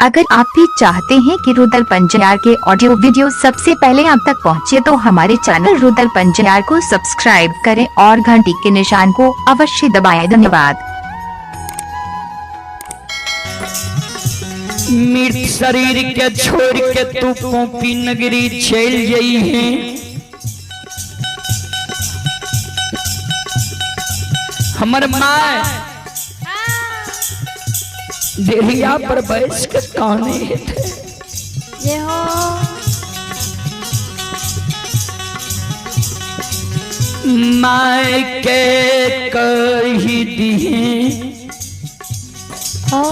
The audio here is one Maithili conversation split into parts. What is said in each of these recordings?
अगर आप भी चाहते हैं कि रुदल पंजार के ऑडियो वीडियो सबसे पहले आप तक पहुंचे तो हमारे चैनल रुदल पंजार को सब्सक्राइब करें और घंटी के निशान को अवश्य दबाएं। धन्यवाद। मृत शरीर के छोड़ के तू पोपी नगरी चल गई है। हमर माँ देहिया पर बैस के काने थे। ये हो माय के कही दिए ओ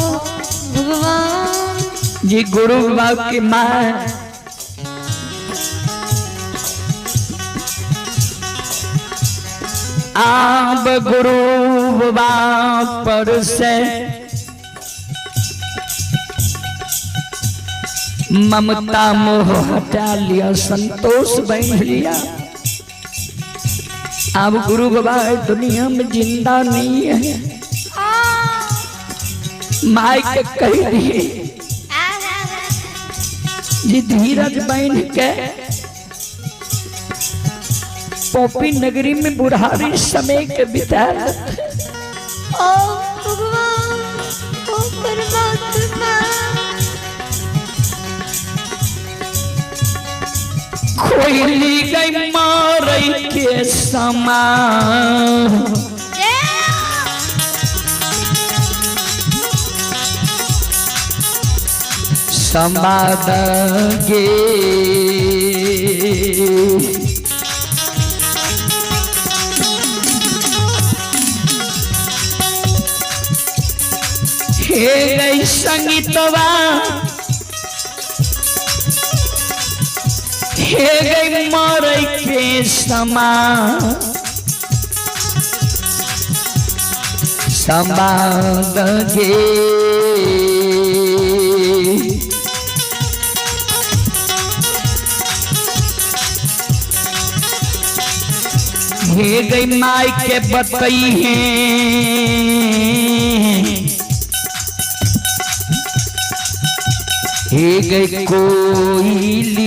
भगवान जी गुरु बाबा की माँ आब गुरु बाबा पर से ममता मोह हटा लिया, संतोष बन लिया। अब गुरु बाबा दुनिया में जिंदा नहीं है। माई के कह दिए जी धीरज बन के पोपी नगरी में बुढ़ारी समय के बिता। ओ भगवान ओ परमात्मा खोली गई मारई के समान। संवाद गे हे गई संगीतवा हे गई मारई के समान। संवाद गे हे गई माई के बतई है हे गई कोयली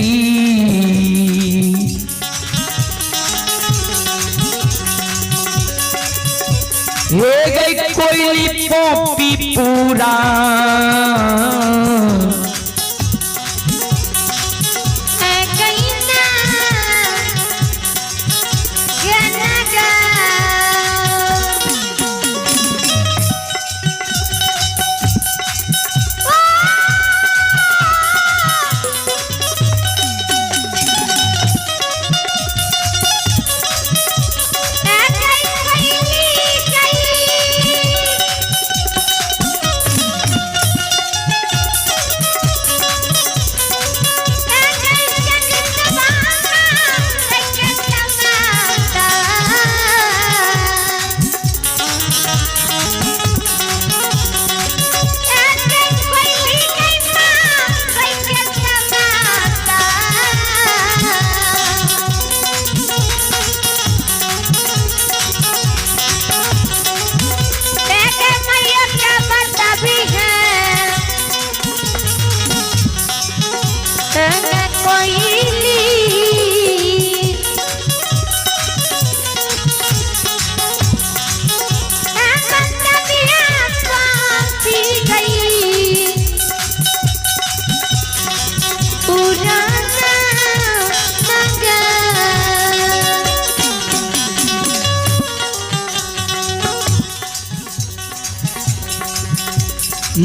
हे गई कोयली पोपी पूरा।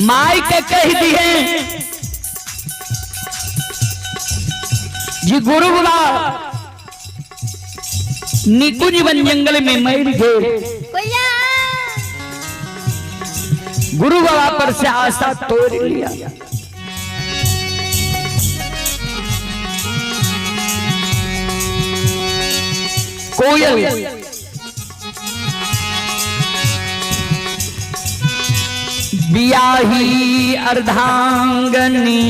माई के कह दिए जी गुरु बाबा निकुंज वन जंगल में मर गए। गुरु बाबा पर से आशा तोड़ लिया। कोयल बियाही अर्धांगनी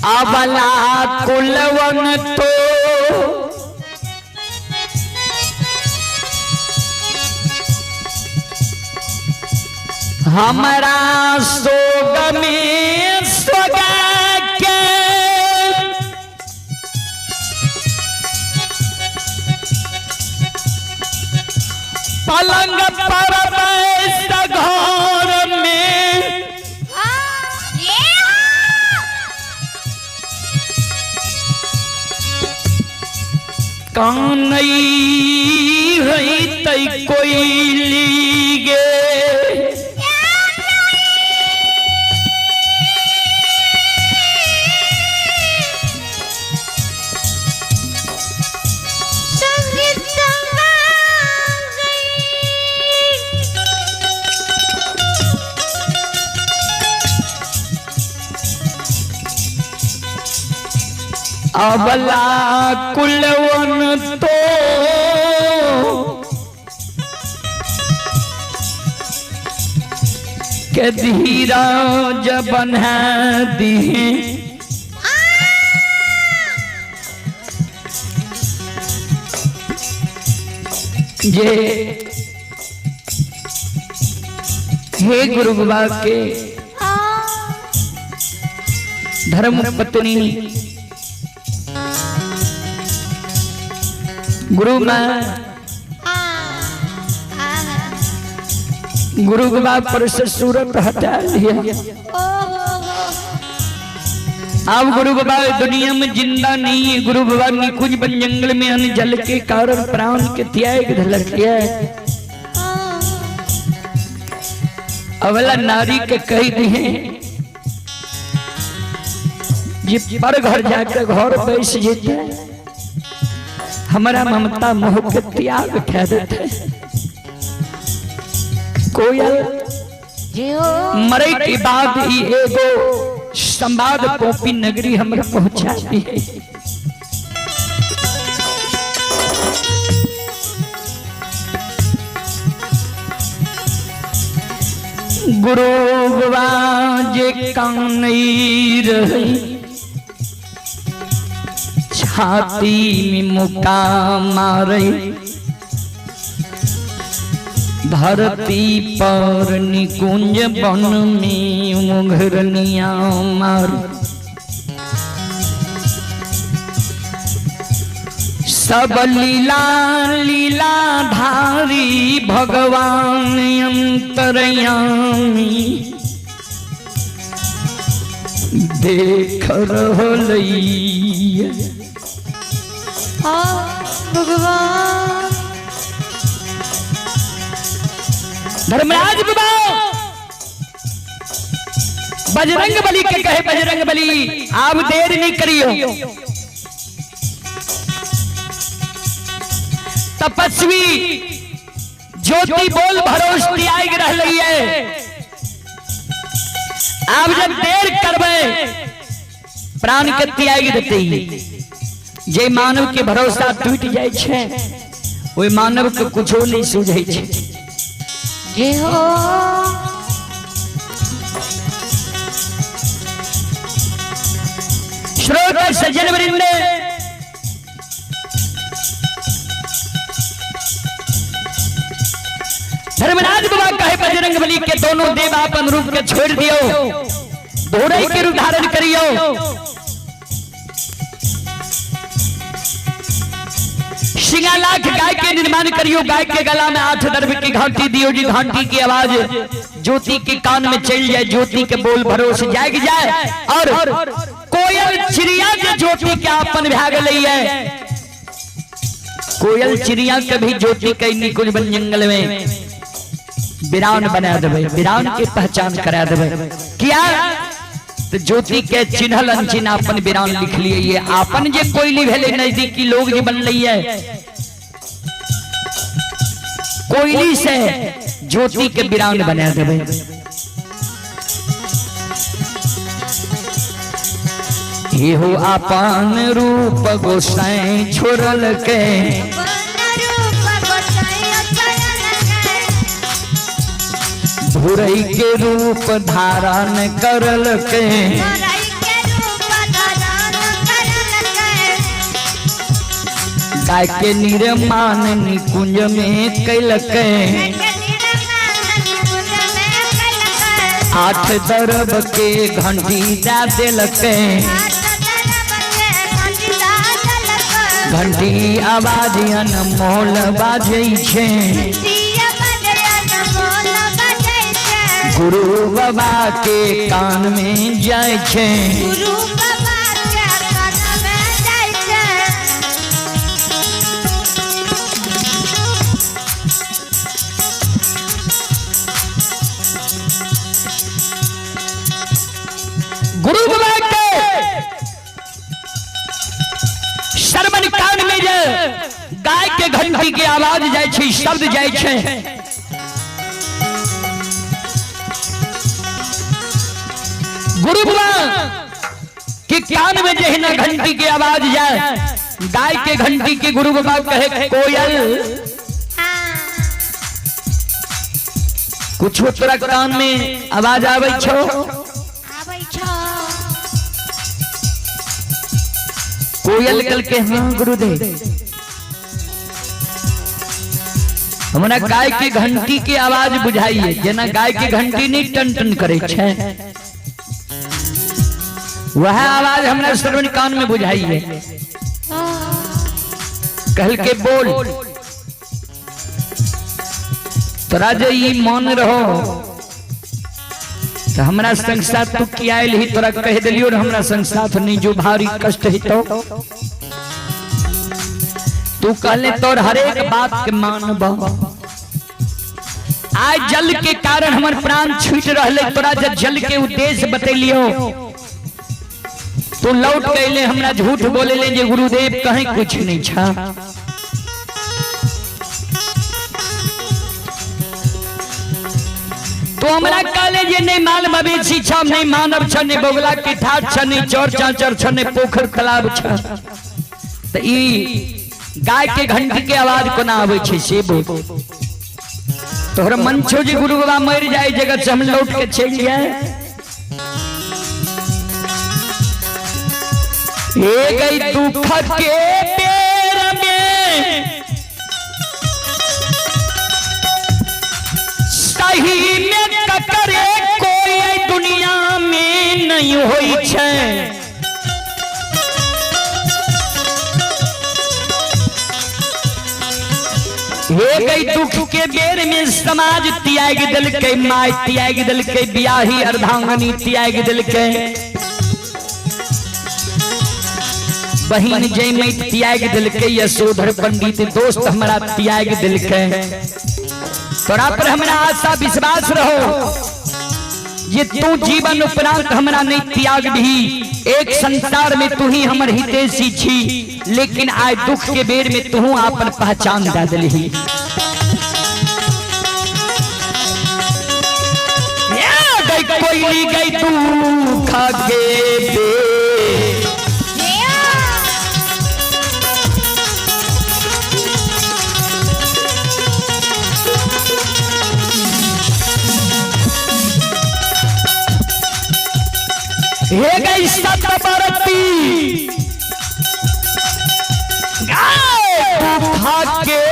अबला कुलवन तो हमारा सोग में सोगा के पलंग पर बैस घर में कानई है तै कोई गे। संगीत अबला कुलवन तो के धीरा बना दिए जे हे गुरु बाबा के धर्म पत्नी गुरु माँ गुरु बाबा पर से सूरत हटा लिया। अब गुरु बाबा दुनिया में जिंदा नहीं है। गुरु बाबा निकुंज बन जंगल में अन जल के कारण प्राण के त्याग धलक गया। अवला नारी के कह दिए जी पर घर जाकर घर बैस जेते हमारा ममता मोह के त्याग कह देते। कोयल मरे के बाद ही एगो संवाद पोपी नगरी हमरा पहुंचा दी है। गुरु बाबा जे कानई रही छाती में मुका मारे धरती पर निकुंज बन में मुघरनिया मार सब लीला लीला धारी भगवान अंतरयामी देख रहलैया। भगवान धर्मराज बाबा बजरंग बली के कहे बजरंग बली आप देर नहीं करियो। तपस्वी ज्योति बोल भरोस त्याग रही है। आप जब देर करबे प्राण के त्याग देते ही जे मानव के भरोसा टूट जाए छे ओय मानव के कुछो नहीं सूझे छे। जय हो श्रोता सज्जन वृंद धर्मराज बाबा कहे बजरंग बली के दोनों देव अपन रूप के छोड़ दियो, घोड़े के रूप धारण करियो। सिंगालाख गाय के निर्माण करियो, गाय के गला में 8 दर्भ की घंटी दियो जी, घंटी की आवाज ज्योति के कान में चल जाए, ज्योति के बोल भरोसे जाग जाए और कोयल चिड़िया के ज्योति के अपन भाग ली है। कोयल चिड़िया के भी ज्योति के निकुंज बन जंगल में बिरान बना देवे, बिरान के पहचान करा देवे। क्या तो ज्योति के चिन्हल अनचिन्ह अपन बिरान लिख लिए ये आपन जे कोयली भेले नजदीकी लोग जे बन रही है कोयली से ज्योति के बिरान बना देवे। हो आपन रूप गोसाई छोड़ल के भुरई के रूप धारण करल के गाय के निर्माण निकुंज में कैल के आठ दरब के घंटी दा देलकै। घंटी आवाज अनमोल बाजै छै। गुरु बाबा के कान में जाइ छै। गुरु बाबा के कान में जाइ छै। गुरु बाबा के श्रवण कान में जे गाय के घंटी के आवाज जाइ छै, शब्द जाइ छै, गुरु बाबा के कान में जहिना घंटी के आवाज जाए, गाय के घंटी के गुरु बाबा कहे कोयल, कुछो तोरा कान में आवाज आबै छौ? आबै छौ। कोयल कल के हाँ गुरुदेव, हमरा गाय के घंटी के आवाज बुझाइए, जेना गाय के घंटी नहीं टन टन करे छै, वह आवाज हमरा श्रवण कान में बुझाइए। कहल के बोल, तोरा जे ई मन रहो तो हमरा संग साथ तू किया आयल ही, तोरा कह दिलियो हमरा संग साथ नहीं जो भारी कष्ट ही तो तू कहले तोर हरेक बात के मानब। आज जल के कारण हमर प्राण छूट रहले, तोरा जे जल के उद्देश्य बतेलियो तू लौट के अइले, हमरा झूठ बोले ले जे गुरुदेव कहीं कुछ नहीं छा। तो हमरा कहले जे नहीं माल मवेशी छा, नहीं मानव छा, नहीं बगुला के ठाठ छा, नहीं चोर चाचर छा, नहीं पोखर तालाब छा, तो ई गाय के घंटी के आवाज कोना आबै छै से बोल। तोहर मन छो जे गुरु बाबा मर जाए जगत से हम लौट के चलि जाए। ए गई दुख के बेर में सही में ककरे कोई दुनिया में नहीं होई छै। हे गई दुख के बेर में समाज त्याग दिलकै, my त्याग दिलकै, बियाही अर्धांगनी त्याग दिलकै, बहिन जयमैत त्याग दिलकै, यशोधर पंडित दोस्त हमरा त्याग दिलकै। तोरा पर हमरा आशा विश्वास रहो ये तू जीवन उपरांत हमरा नहीं त्याग भी, एक संसार में तू ही हमर हितैषी छी, लेकिन आय दुख के बेर में तू आपन पहचान दे दिलही। गई कोई गई दुख के बेर। हे गई सतबरती गाय के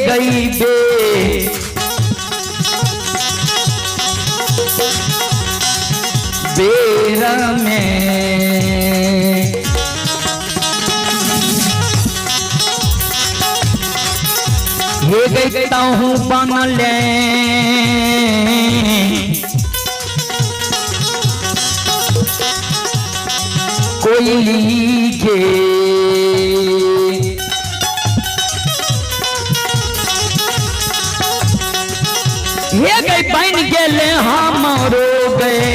गई बे बेर में। हे गई ताहू बन ले कोयली के हे गई बन गेले हमरो गए।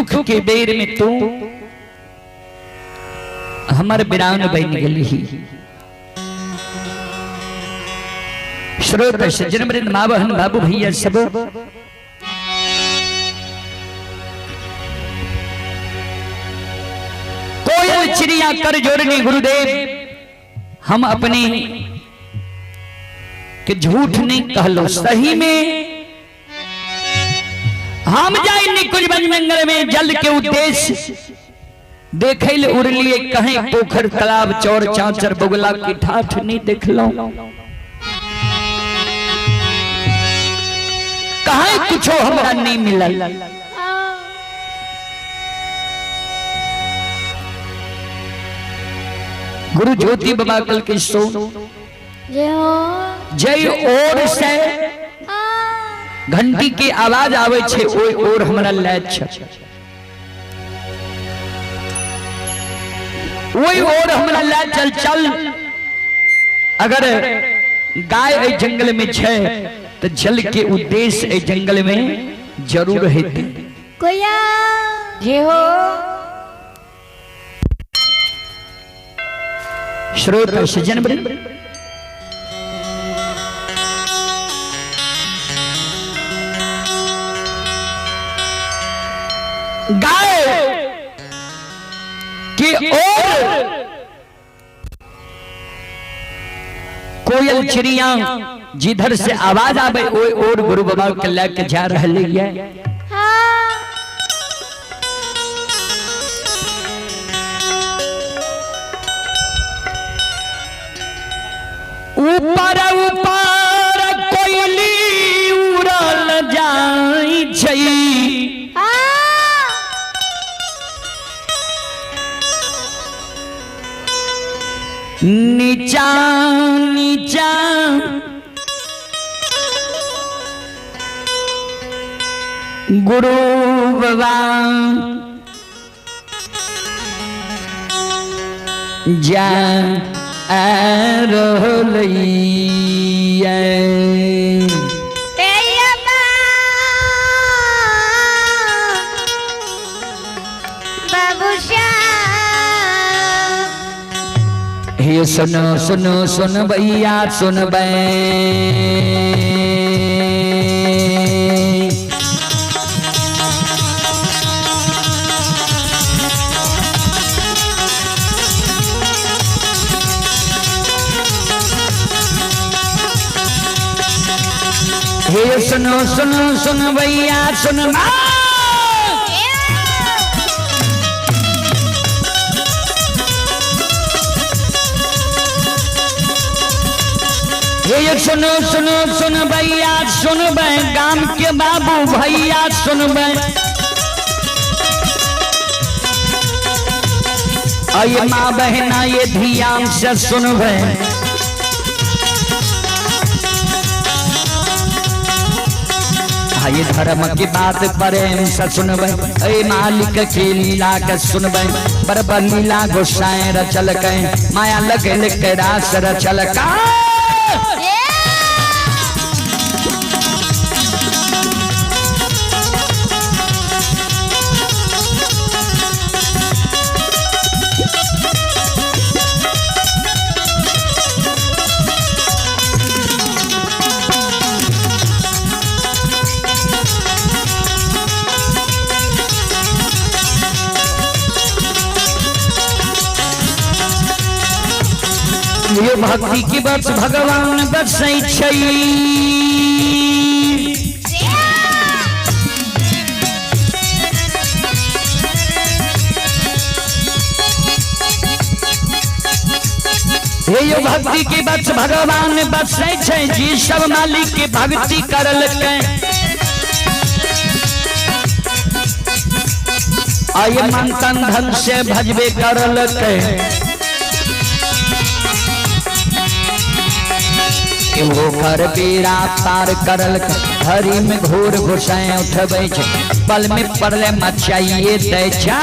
दुख के बेर में तू हमर बिरान बन गेली। श्रोत सज्जन वृंद, माँ बहन बाबू भैया सब, कोयल चिड़िया कर जोड़नी गुरुदेव, हम अपने के झूठ नहीं कहलो, सही में हम जाए निकुंज वन जंगल में जल के उद्देश्य देखे ले उड़लिए, कहीं पोखर तालाब चौर चाचर बगुला की ठाठ नहीं देखलो, कहीं कुछो हमरा नहीं मिलल। गुरु ज्योति बाबा कल के सो जय और से घंटी के आवाज आवे छे ओय और हमरा लै छे, ओय और हमरा लै चल चल। अगर गाय ए जंगल में छे तो जल के उद्देश्य ए जंगल में जरूर हेतै। कोया जे हो। श्रोत सज्जन वृंद, गाय के और कोयल चिड़िया जिधर से आवाज आवे ओय और गुरु बाबा के लेके जा रहे है। ऊपर ऊपर कोयली उड़ल जाई छै, नीचा नीचा गुरु बाबा जा रहलै। हे सुनो सुनो सुन भैया सुनबै, हे सुनो सुनो सुन भैया सुन। हे सुनो सुनो सुन भैया सुनबै, गाम के बाबू भैया सुनबै, अये माँ बहना ये धियान से सुनबै, ये धर्म की बात प्रेम से सुनबै, अये मालिक के लीला के सुनबै, बरबर लीला गोसाई रचल के, माया लगल के रास रचल का। ये भक्ति की बस भगवान बसै छै, हे यो भक्ति की बस भगवान बसै छै, जी सब मालिक के भक्ति करलकै, आये मन तन धन से भजबे करलकै, ओकर बेड़ा पार करल, हरि में घोर घुसाए उठबै छै, पल में पड़ले मचाइए दै छै।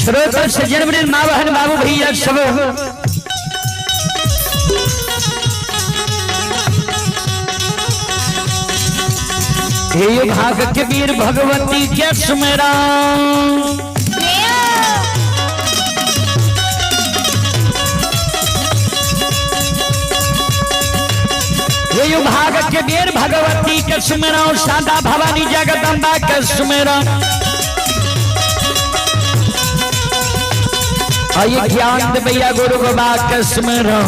श्रोता सज्जन वृंद, माँ बहन बाबू भैया सब, हे भाग के वीर भगवती के सुमेरा। हे भाग के वीर भगवती के सुमेरा, सादा भवानी जगदम्बा के सुमेरा। आइए ज्ञान भैया गुरु बाबा के सुमेरा।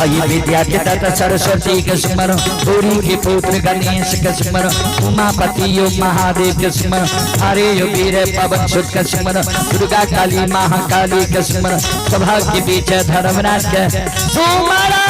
आइए विद्या के दाता सरस्वती के स्मरण, गौरी के पुत्र गणेश के स्मरण, उमापति यो महादेव के स्मरण, हरे यो वीर पवन सुत के स्मरण, दुर्गा काली महाकाली के स्मरण, सभा के बीच धर्मराज के सुमरण।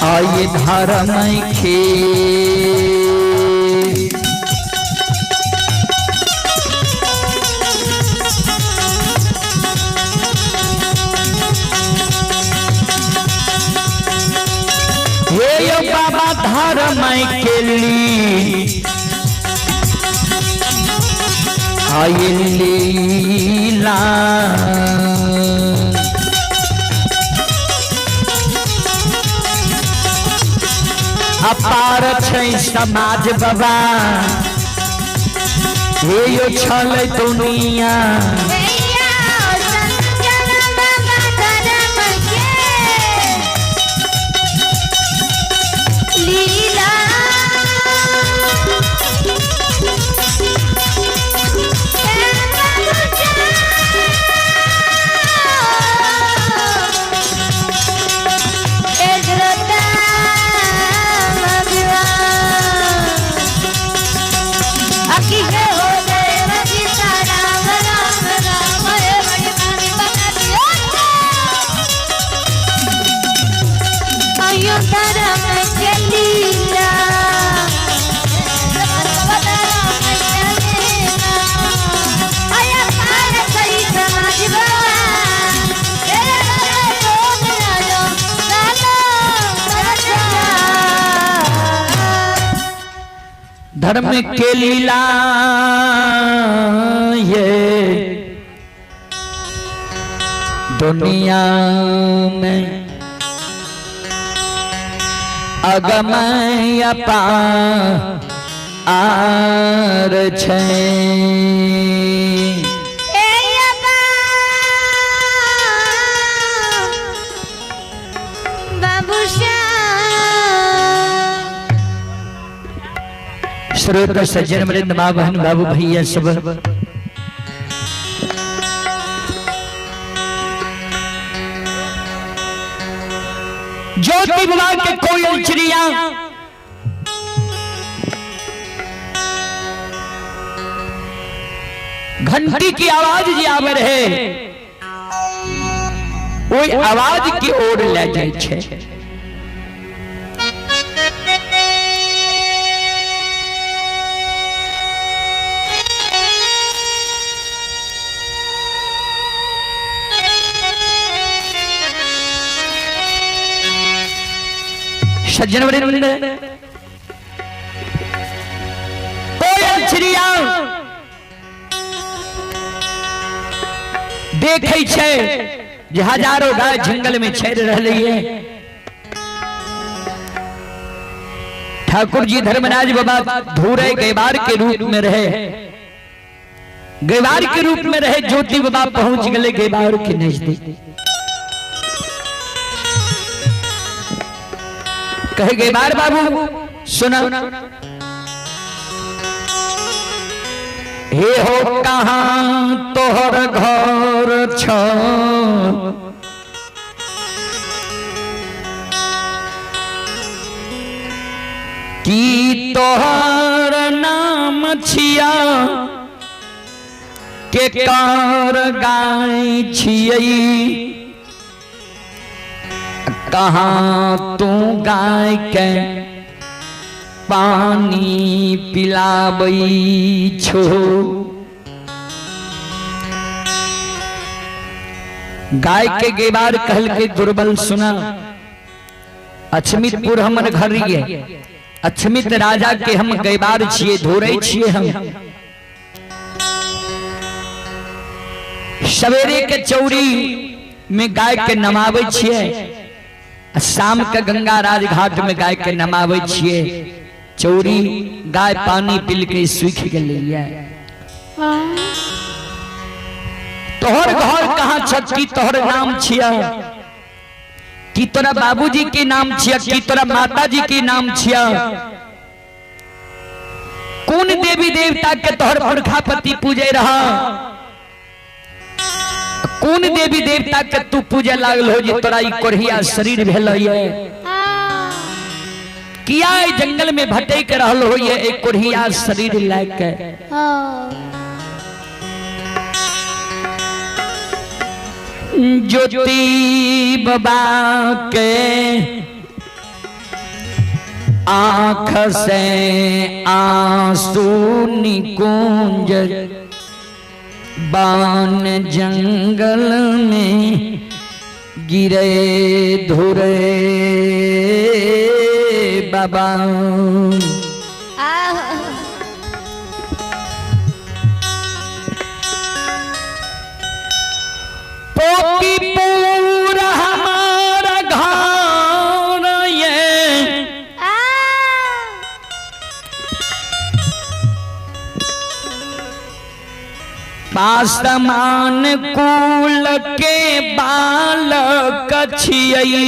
आइए धर्म के हे यो बाबा धर्म के लिए आइए लीला। अपार छै समाज बाबा, हे यो छलै दुनिया। लीला धर्म के लीला ये दुनिया में अगम अपार छै। श्रोता सज्जन वृंद, माँ बहन बाबू भैया सब, ज्योति बाबा के कोयल चिड़िया घंटी की आवाज जी आवे रहे, ओई आवाज की ओर ले जाए छे। सज्जन वृंद, कोयल चिड़िया देखे छे जे हजारों गाय जंगल में छेड़ रही है। ठाकुर जी धर्मराज बाबा धूरे गैबार के रूप में रहे, गैबार के रूप में रहे। ज्योति बाबा पहुंच गए गैबार के नजदीक। कहे गैबार बाबू सुना, हे हो कहां तोहर घर छ, की तोहर नाम छिया, के कार गाय छियै, कहाँ तू गाय के पानी पिलाबै छो। गाय के गेबार कहल के दुर्बल सुना, अछमितपुर हमर घर ये, अछमित राजा के हम गैबार छिए, धोरे छिए हम। सवेरे के चौरी में गाय के नमाबै छिए, शाम के गंगा राज घाट में गाय के नमाबै छिए। चौरी गाय पानी पिल के सूख गेलैया। तोहर घर कहाँ छ, की तोहर नाम छिया, की तोरा बाबूजी के नाम छिया, की तोरा माताजी के नाम छिया, कौन देवी देवता के तोहर पुरखापति पूजे रहा, कौन देवी देवता के तू पूजे लागल हो जे तोरा ई कोढ़िया शरीर भेल ये, किया ई जंगल में भटक रहल हो ये एक कोढ़िया शरीर लाके। ज्योति बाबा के आँख से आंसू निकुंज बान जंगल में गिरे धुरे बाबा। पोकीपुर हमारा घर ये, पासमान कुल के बालक छियै,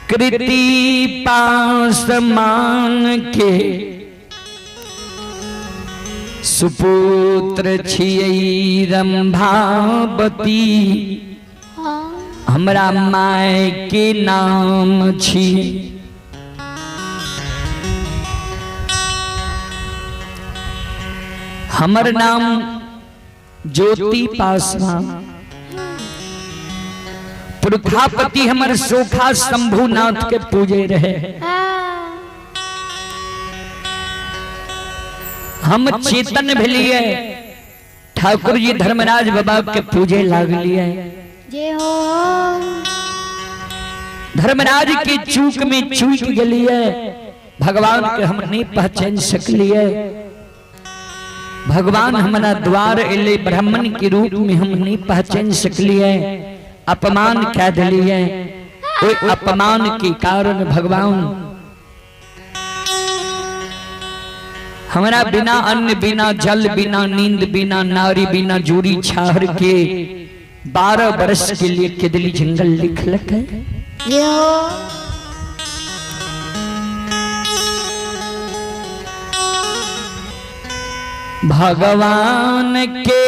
कृति पासमान के सुपुत्र छियै रंभावती, हमरा my के नाम छी। हमर नाम ज्योति पासवान, पुरखापति हमर सोखा शंभुनाथ के पूजे रहे। हम चेतन भेलिए, ठाकुर जी धर्मराज बाबा के पूजे लागलिए। धर्मराज के चूक में चूक गेलिए, भगवान के हम नहीं पहचान सकलिए। भगवान हमारा द्वार एले ब्राह्मण के रूप में हम नहीं पहचान सकलिए, अपमान कह दिलिए। ओहि अपमान के कारण भगवान हमारा बिना अन्न बिना जल बिना नींद बिना नारी बिना जोड़ी छाहर के 12 वर्ष के लिए केदली जंगल लिखलक है। भगवान के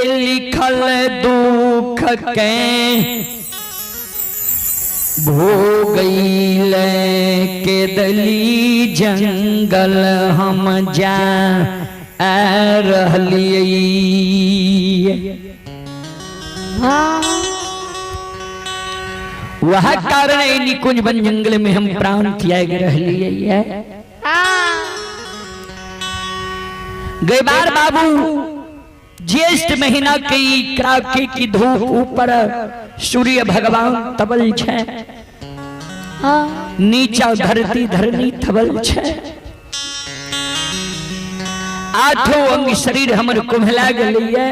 लिखल दुख के भोगैल केदली जंगल हम जा रहलियै। वह कारण निकुंज वन जंगल में हम प्राण त्याग रहलियै। गैबार बाबू ज्येष्ठ महीना के कड़ाके की धूप ऊपर सूर्य भगवान तबल छे, नीचा धरती धरनी तबल छे, आठों अंग शरीर हमर कुम्हला गेलैये।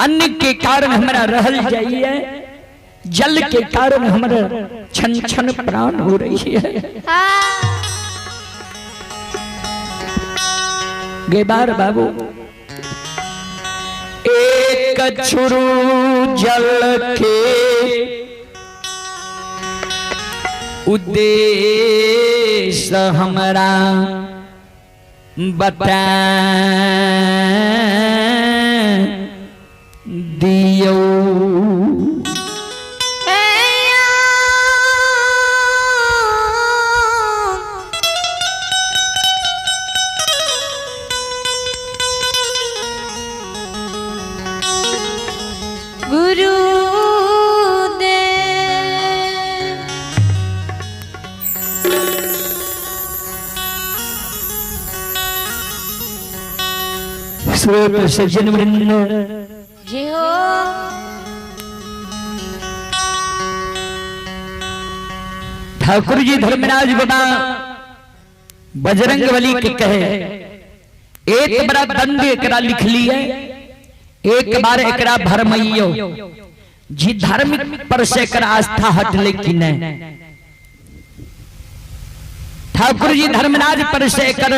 अन्न के कारण हमरा रहल जाइए, जल के कारण हमरा छन छन प्राण हो रही है। गेबार बाबू एक छुरू जल के उद्देश्य हमरा बता दियौ। गुरुदेव श्रोत सज्जन वृंद जी हो। ठाकुर जी धर्मराज बाबा बजरंग बली के कहे एक बड़ा दंड एकरा लिख लिए, एक बार एकरा भरमैयो जी धार्मिक पर से एकरा आस्था हटले कि नहीं। ठाकुर जी धर्मराज पर से एकर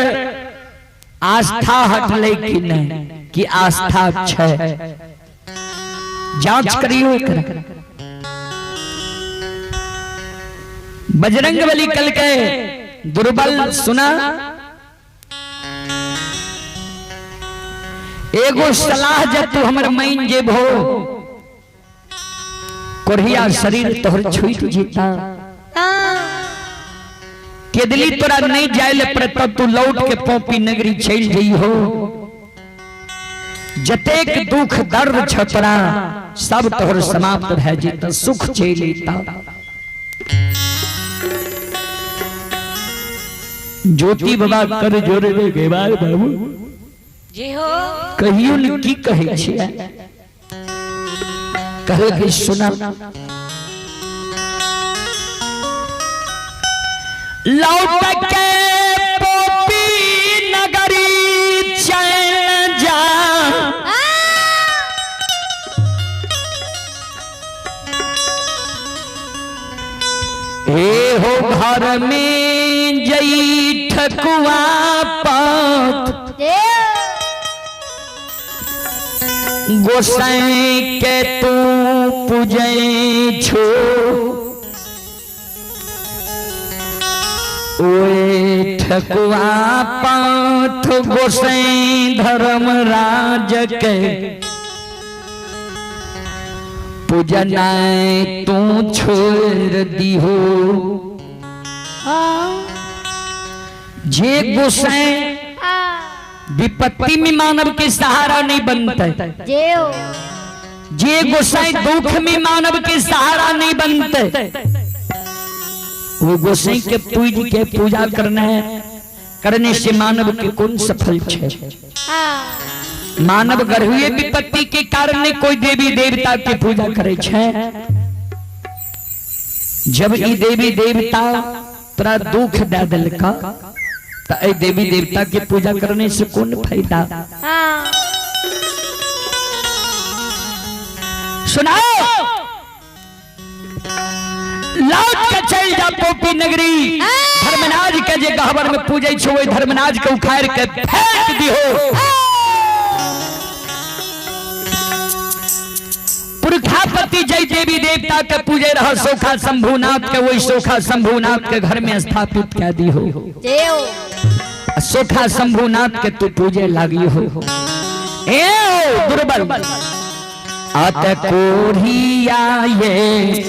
आस्था हटले कि नहीं, कि आस्था छै, जांच करियो एकरा। बजरंग बली कल के दुर्बल सुना एगो सलाह जब तू हमर मैन जेबो कोढ़िया शरीर तोहर छूट जीता, केदली तोरा नहीं जाए ले पड़ता, तू लौट के पोपी नगरी चल जई हो। जतेक दुख दर्द छतरा सब तोहर समाप्त भए जीता, सुख चल अइता। ज्योति बाबा कर जोरे रे गेबार बाबू जी हो। कहियो ने की कहै छियै, कहे कि सुना लौट के पोपी नगरी चल जा, हे हो घर में जई ठकुआ पात गोसाई के तू पूजै छो, ओए ठकुआ पाथ गोसाई धर्मराज के पूजनाय तू छोड़ दिहो। जे गोसाई विपत्ति में मानव के सहारा नहीं बनते, जे गोसाई दुख में मानव के सहारा नहीं बनते, वो गोसाई के पूज के पूजा करना है, करने से मानव के कौन सफल छे। मानव गर्भीय विपत्ति के कारण नहीं कोई देवी देवता के पूजा करे छे। जब ई देवी देवता तोरा दुख दे दिलका तो ए देवी देवता के पूजा करने से कौन फायदा। सुनाओ लौट के चल जा पोपी नगरी, धर्मराज के जे गहबर में पूजै छो ओहि धर्मराज के उखाड़ के फेंक दिहो। पुरखापति जय देवी देवता के पूजे रह सोखा शंभुनाथ के, वही सोखा शंभुनाथ के घर में स्थापित कर दी हो। सोखा शंभुनाथ के तू पूजे लागी हो। ए दुर्बल अत कोढ़िया ये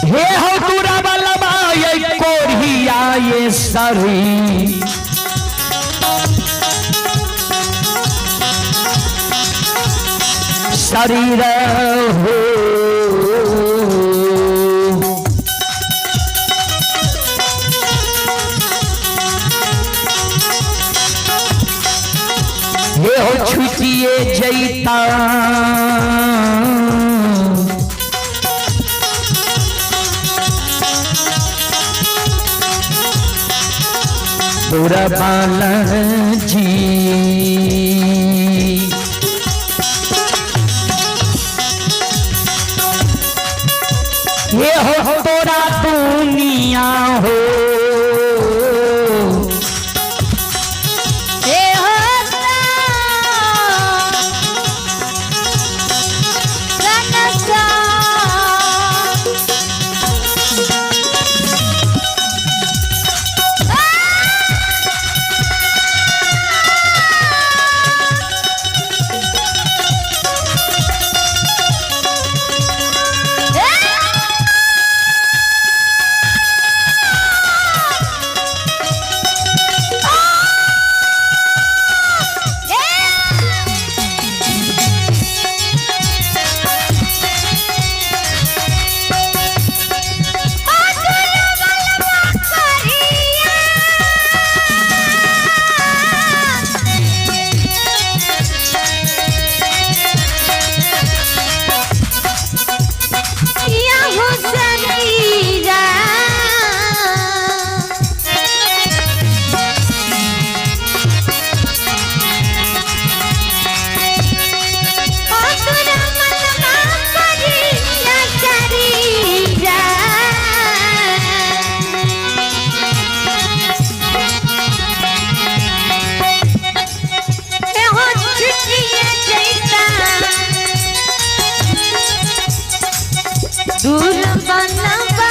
हे हो दुराबलबा ये कोढ़िया ये सरी शरीर हो। हे हो छुटिए जैता तोरा बालाजी। ये हो तोरा दुनिया हो, ए हो दूर बनवा।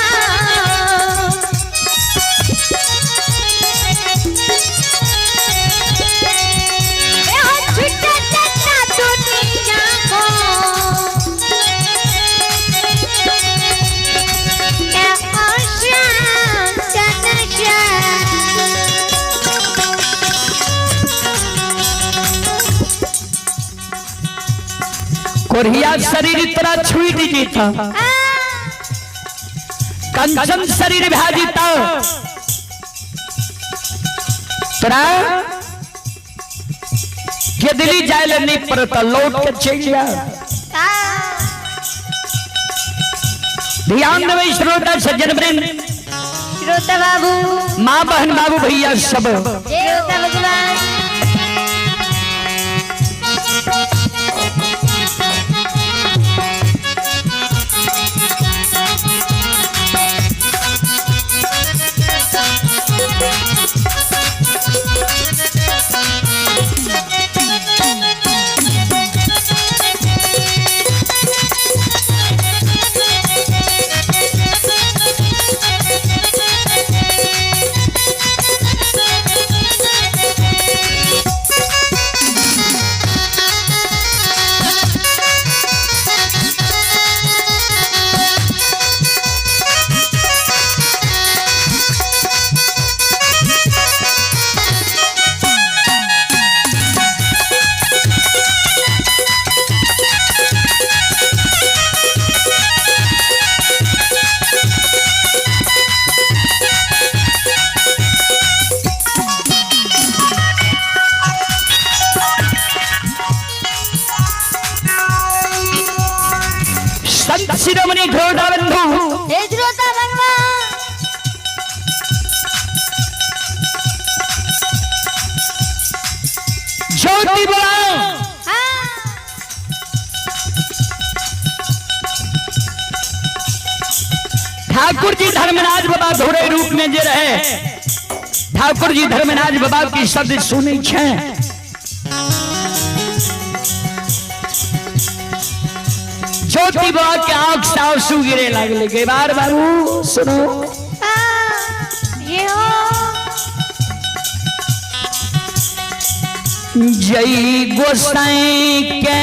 कोरिया शरीर तोरा छूट जीता, कंचन शरीर भा जीता, तोरा के दिल्ली जाए ले नहीं पड़ता, लौट के चल जा। ध्यान देवे श्रोता सज्जन वृंद, श्रोता बाबू, माँ बहन बाबू भैया सब, श्रोता भगवान, संत शिरोमणि घोड़ा बंधु, हे श्रोता भगवान, ज्योति बोला ठाकुर जी धर्मराज बाबा धोरे रूप में जे रहे, ठाकुर जी धर्मराज बाबा की शब्द सुनै छे। ज्योति बाबा के आंख से आंसू गिरे लागले के बार बाबू सुनो, ये हो जय गोसाई के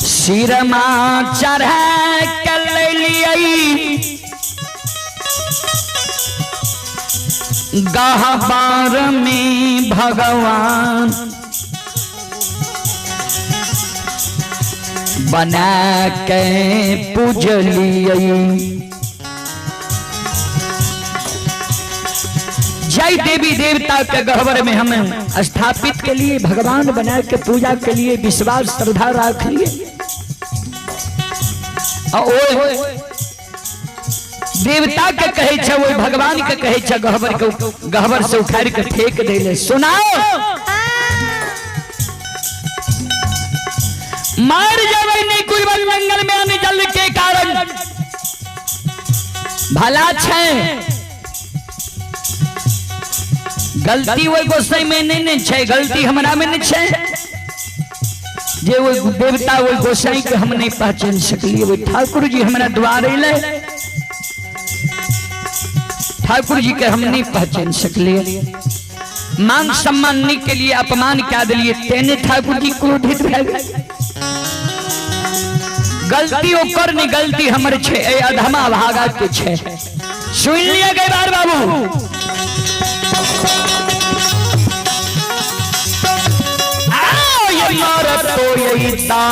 सिरमा चढ़ा के लियै गहबार में भगवान बना के पूजलियै। जय देवी देवता के गहवर में हम स्थापित के लिए भगवान बना के पूजा के लिए विश्वास श्रद्धा रख लिए। और ओए देवता के कहे छे, ओए भगवान के कहे छे, गहवर के गहवर से उखाड़ के फेंक देले। सुनाओ, मार जावे नहीं कोई वन जंगल में आने जल के कारण भला छे। गलती वही गोसाई में नहीं नहीं छे, गलती हमरा में नहीं छे जे वो देवता वो गोसाई के हम नहीं पहचान सकलिए। वो ठाकुर जी हमरा द्वार अइले, ठाकुर जी के हम नहीं पहचान सकलिए। मान सम्मान नहीं के लिए अपमान क्या दिलिए, तेने ठाकुर जी क्रोधित भए गेल। गलती ओकर नहीं, गलती हमर छे, ए अधमा भागा के छे। सुन लिया गए बार बाबू। आओ ये मारत तो यही ता।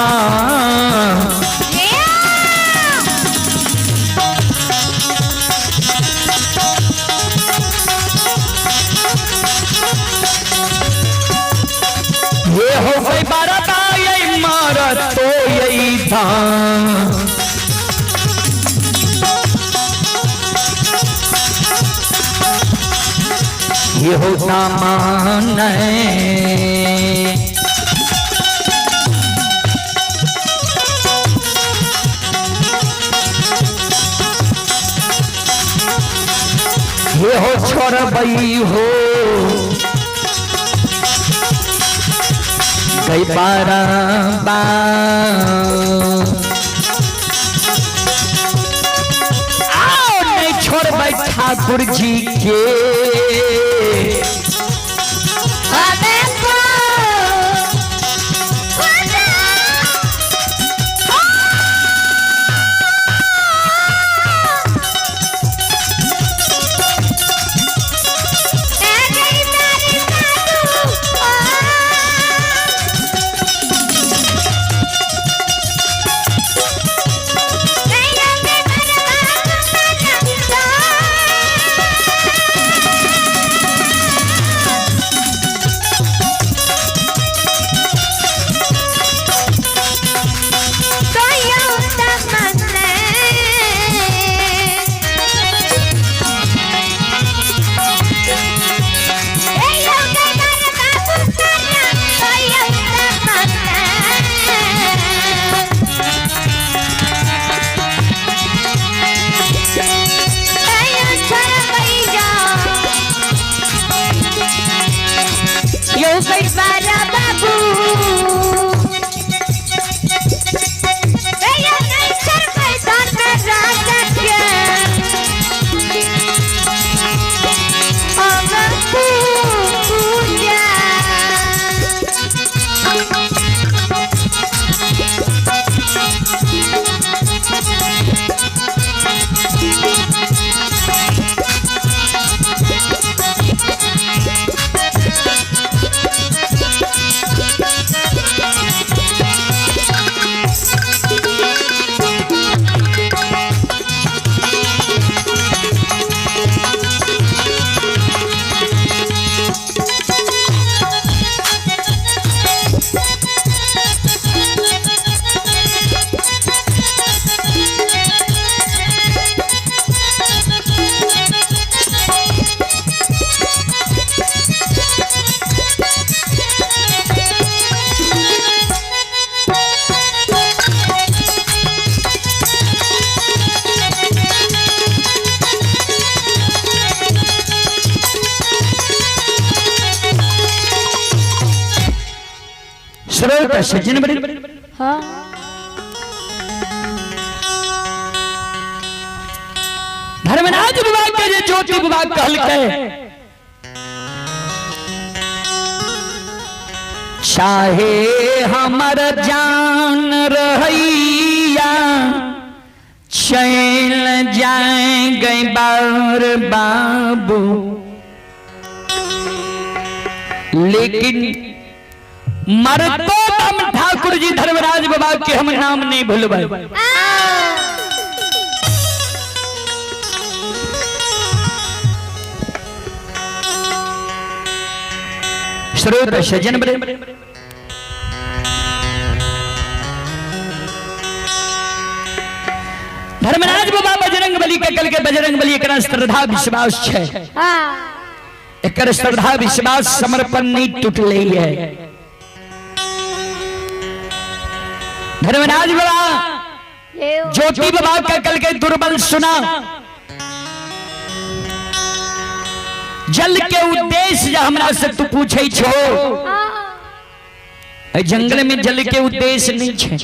ये हो गई बारता ये मारत तो यही था। ये हो सामान ये हो छोड़बई हो गई बारबा। आओ नहीं छोड़बै ठाकुर जी के। श्रोता सज्जन बड़े। हाँ। धर्मराज विभाग के जे ज्योति विभाग कहलकै, चाहे हमर जान रहैया चल जाए गए बार बाबू, लेकिन मरतो दम ठाकुर जी धर्मराज बाबा के हम नाम नहीं भूलबै। स्रोत सजन बने। धर्मराज बाबा बजरंग बली के कल के बजरंग बली एकरा श्रद्धा विश्वास छै। एकर श्रद्धा विश्वास समर्पण नहीं टूटले है। धर्मराज बाबा ज्योति बाबा का कल के दुर्बल सुना, जल के उद्देश्य जे हमरा से तू पूछे छो, जंगल में जल के उद्देश्य नहीं छे।